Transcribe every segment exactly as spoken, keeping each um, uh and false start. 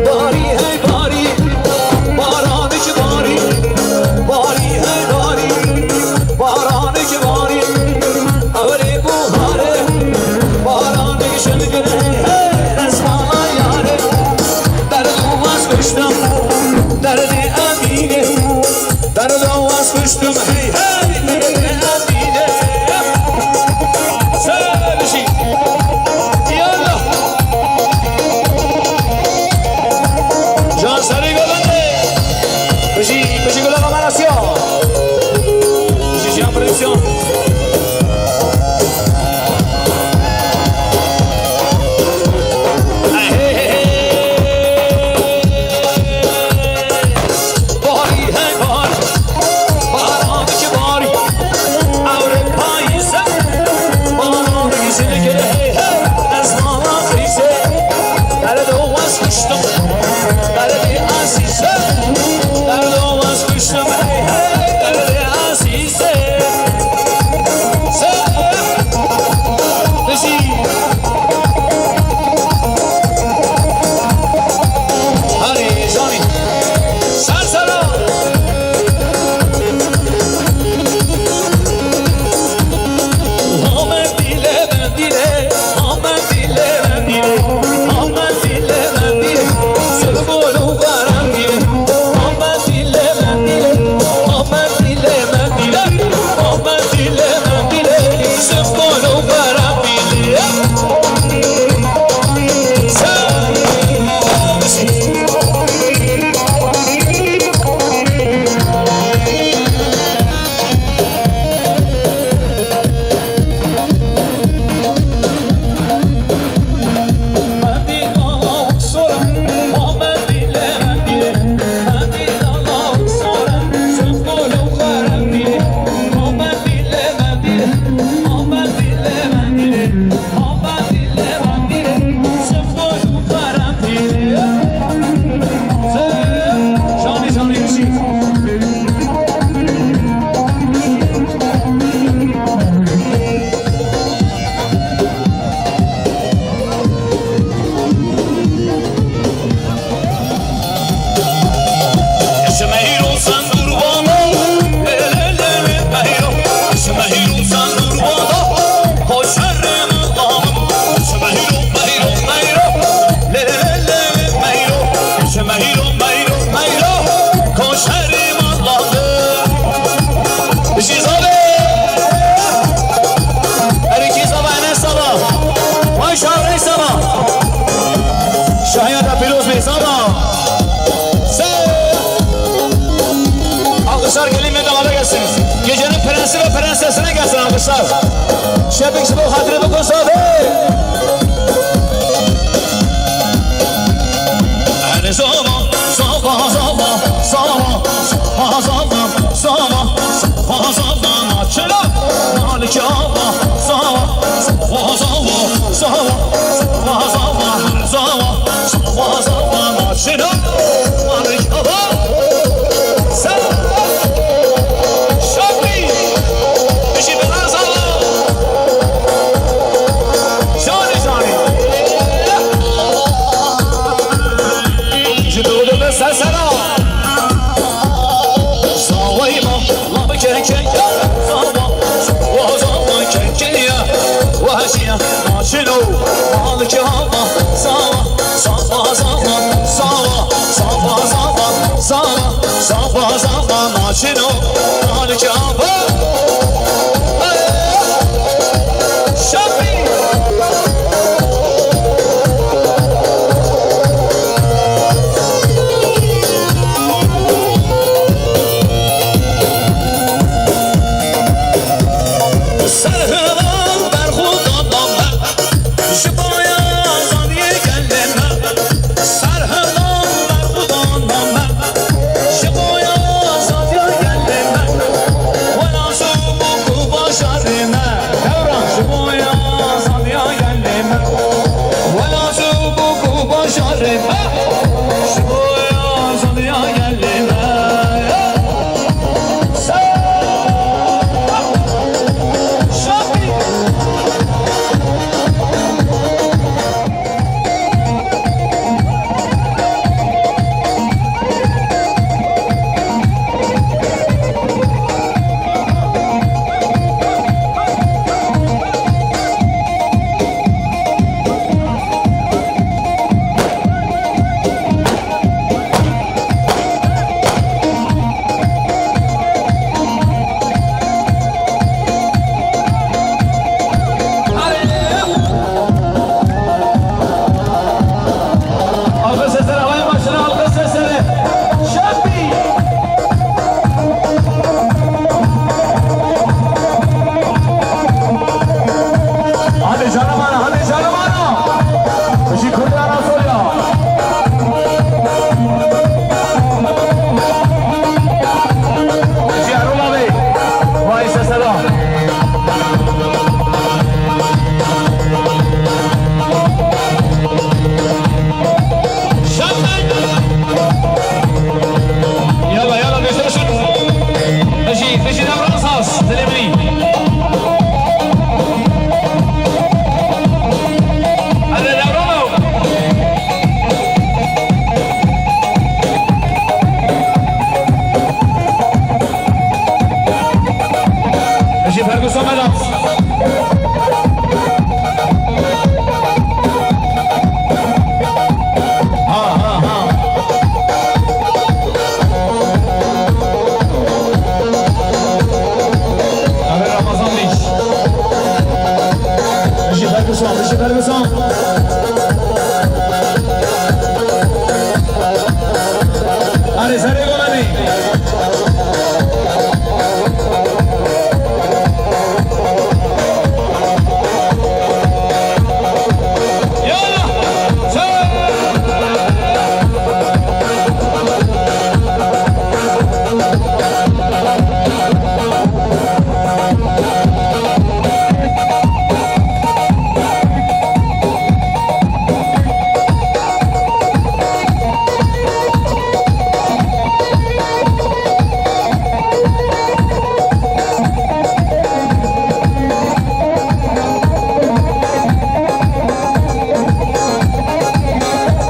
Barî hey barî, baranekî barî, barî hey barî, baranekî barî, ewrê buhare, baranekî şilgirê, hey, ez mala yare, derd û waz kuştim, derdê Emînê. Derdo waz kuştum hey hey, hey, hey, hey. Sen bir şey. Yallah. Can Sarı Gölü'nde. Bir şey, bir şey, Gül'e kamerası yok. Bir şey, şey, prodüksiyon. Bijî zavê. Erê kî zava, Enes zava. Vay şahrê zava. Şahiya da pîroz bê zava. Se. Alkışlar gelin meydana gelsin. Gecenin prensi ve prensesine gelsin alkışlar. Şefik, ji bo xatirê biko zavê. Erê zava, zava, zava, zava, zava, zava, zava, zava, zava, naçira, nalikya, zava. Sesera. Sawayma, ma bi keke ya. Sawa, sawa, sawa, keke ya. Wahşiya, maşino, maliki hava. Sawa, sawa, sawa, sawa, sawa, sawa, sawa, sawa, sawa, maşino, maliki hava. Şapî. Serhilan berxwedan me, ji bo ya azadiyê gelê me. Serhilan berxwedan me, ji bo ya azadiya gelê me. Wela zû bû ku bajarê me. Dewran, ji bo ya azadiya gelê me. Wela zû bû ku bajarê me. Ji bo ya azadiya gelê me. Şapî. Alkış sesleri, havaya başına alkış sesleri. Şapî! Hadi canım ana, hadi canım ana. Teşekkürler Anatolya. Ji Erol abi, vay sesera. Şahane. Yala, yala, göster şunu. Beşi, beşi davran saz, selemli. Hadi davran. Ji Ferguson Vedat. Ha, ha, ha. Abi Ramazan Bey. Ji Ferguson, ji Ferguson. Hadi, serê golanê.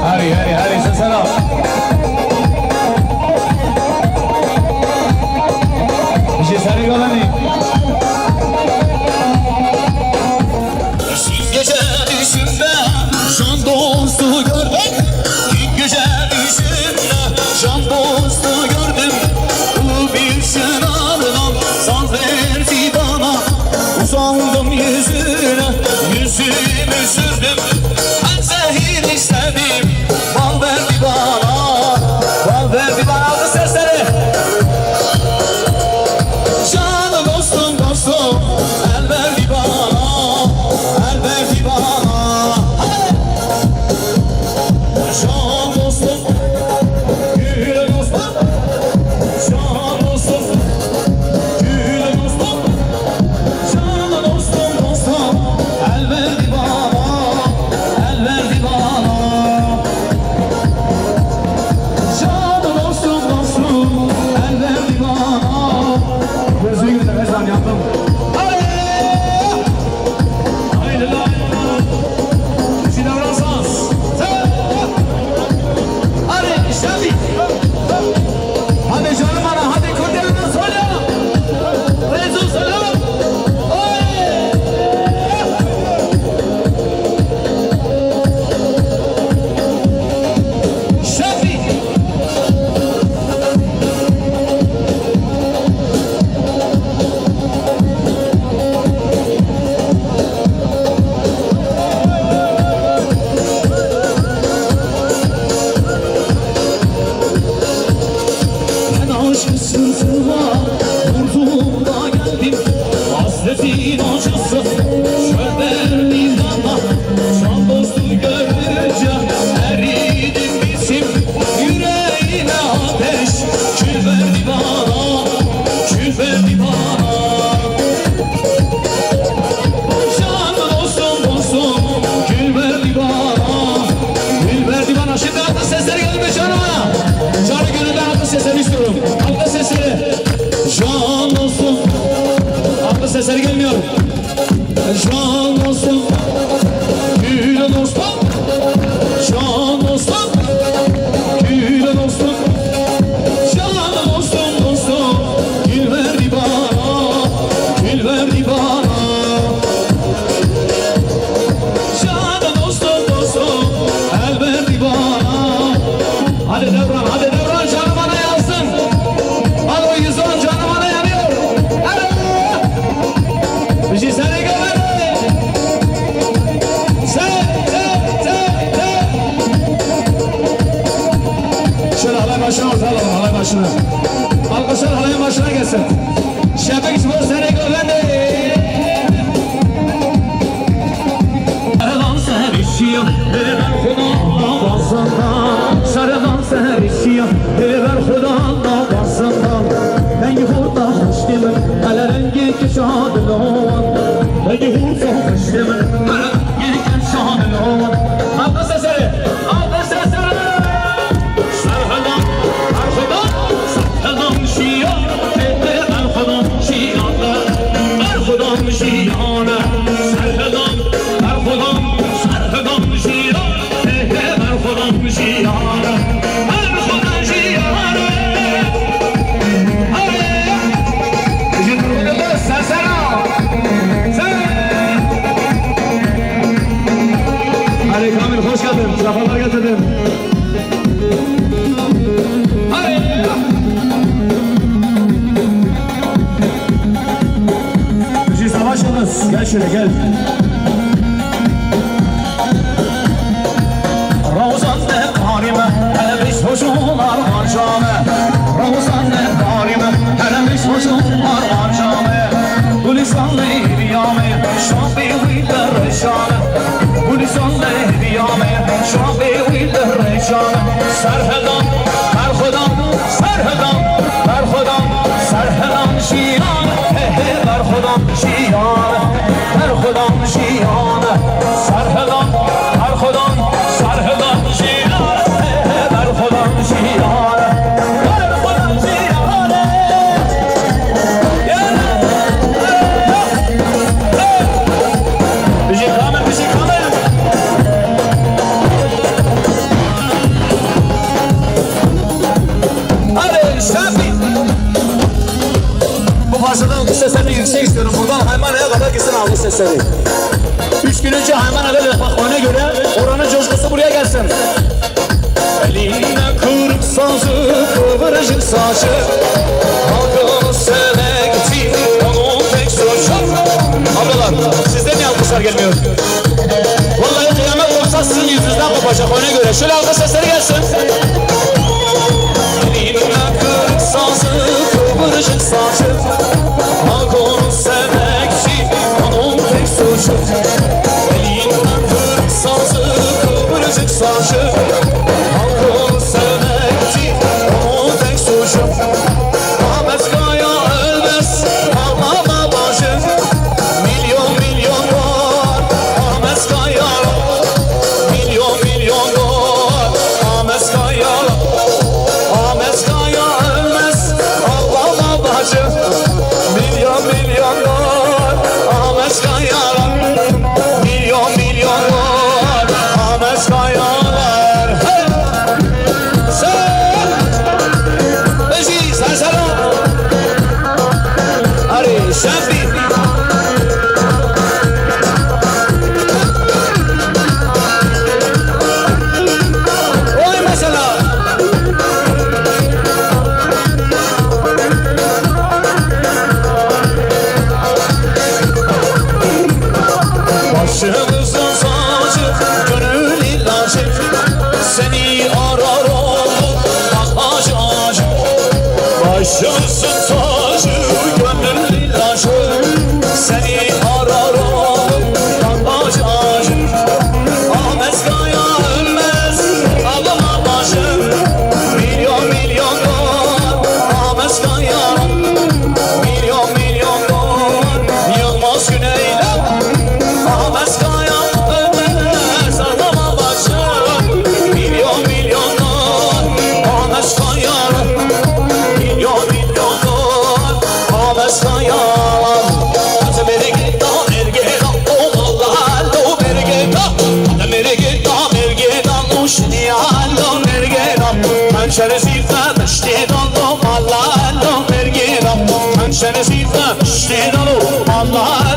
Harî, harî, harî, sesera. Ji serê galanê. Dün gece düşümde can dostu gördüm. Dün gece düşümde can dostu gördüm. Bu bir çınardan saz verdi bana. Uzandım yüzüne, yüzümü sürdüm. Ben zehir istedim, bal verdi bana. Bal verdi bana, alkış sesleri. Canım dostum, dostum, el verdi bana, el verdi bana. Hey! Can dostum, gül dostum, can dostum, gül dostum, can dostum, dostum, el verdi bana, el verdi bana. Can dostum, Sesleri istiyorum. Alkış sesleri. Can dostum. Alkış sesleri gelmiyor. Can dostum. Gül dostum. Can dostum. Gül dostum. Can dostum, dostum. Gül verdi bana. Gül verdi bana. Can dostum, dostum. El verdi bana. Hadi Devran, hadi Devran, canım bana yansın. Al o yüz on, canım bana yanıyor. Alo. Bizi seni görelim. Sen, sen, sen, sen. Şöyle halay başına orta alalım, halay başına. Alkışlar halayın başına gelsin. Şefik Spor seni görelim. Serdan serişiya, ê berxudan navazanda. Serdan serişiya, ê berxudan navazanda. Dengê hûr da xweştê min, hele rengê keşa dilowan. Dengê hûr da xweştê min, hele rengê keşa dilowan. Alkış sesleri, alkış sesleri. Serhelan, berxudan, serhelan şiya, ê berxudan şiya, berxudan şiya. Serhelan, berxudan, serhelan şiya, ê berxudan şiya, berxudan şiya. Hey! Ji durumda sesera. Hey! Ali Kamil, hoş geldin. Sefalar getirdin. Hey! Bizi Savaş Yıldız, gel şöyle gel. Rawzan de karime, hele biz hoşunar harcame. Rawzan de karime, hele biz hoşunar harcame. Gulistan de biyame, şafi wî de reşane. Gulistan de biyame, şafi wî de reşane. Serhedan, berxudan, serhedan, berxudan, serhedan şiyan, he he, berxudan şiyan, berxudan şiyan, serhedan, berxudan, serhedan şiyan, he he, berxudan şiyan, berxudan şiyan. Bijî Kamil, bijî Kamil. Hadi Şafî. Bu parçada alkış seslerini yüksek istiyorum. Buradan Haymana'ya kadar gitsin alkış sesleri. Üç gün önce Haymana'da bir ona göre oranın coşkusu buraya gelsin. Elinde kırk sazı, kıvırcık saçı. Halkımız sevmekti onun tek suçu. Ablalar, sizde niye alkışlar gelmiyor? Vallahi kıyamet kopsa sizin yüzünüzden kopacak, ona göre. Şöyle alkış sesleri gelsin. Elinde kırk sazı, kıvırcık saçı. Halkımız sevmekti onun tek suçu. Elinden kırk sazı, kıvırcık saçı. Halkı sevmekti onun tek suçu. Ahmet Kaya ölmez, ağlama bacım. Milyon milyon var Ahmet Kaya. Milyon milyon var Ahmet Kaya. Piştê dalo mala no bergê da. Çend şerezî da piştê dalo mala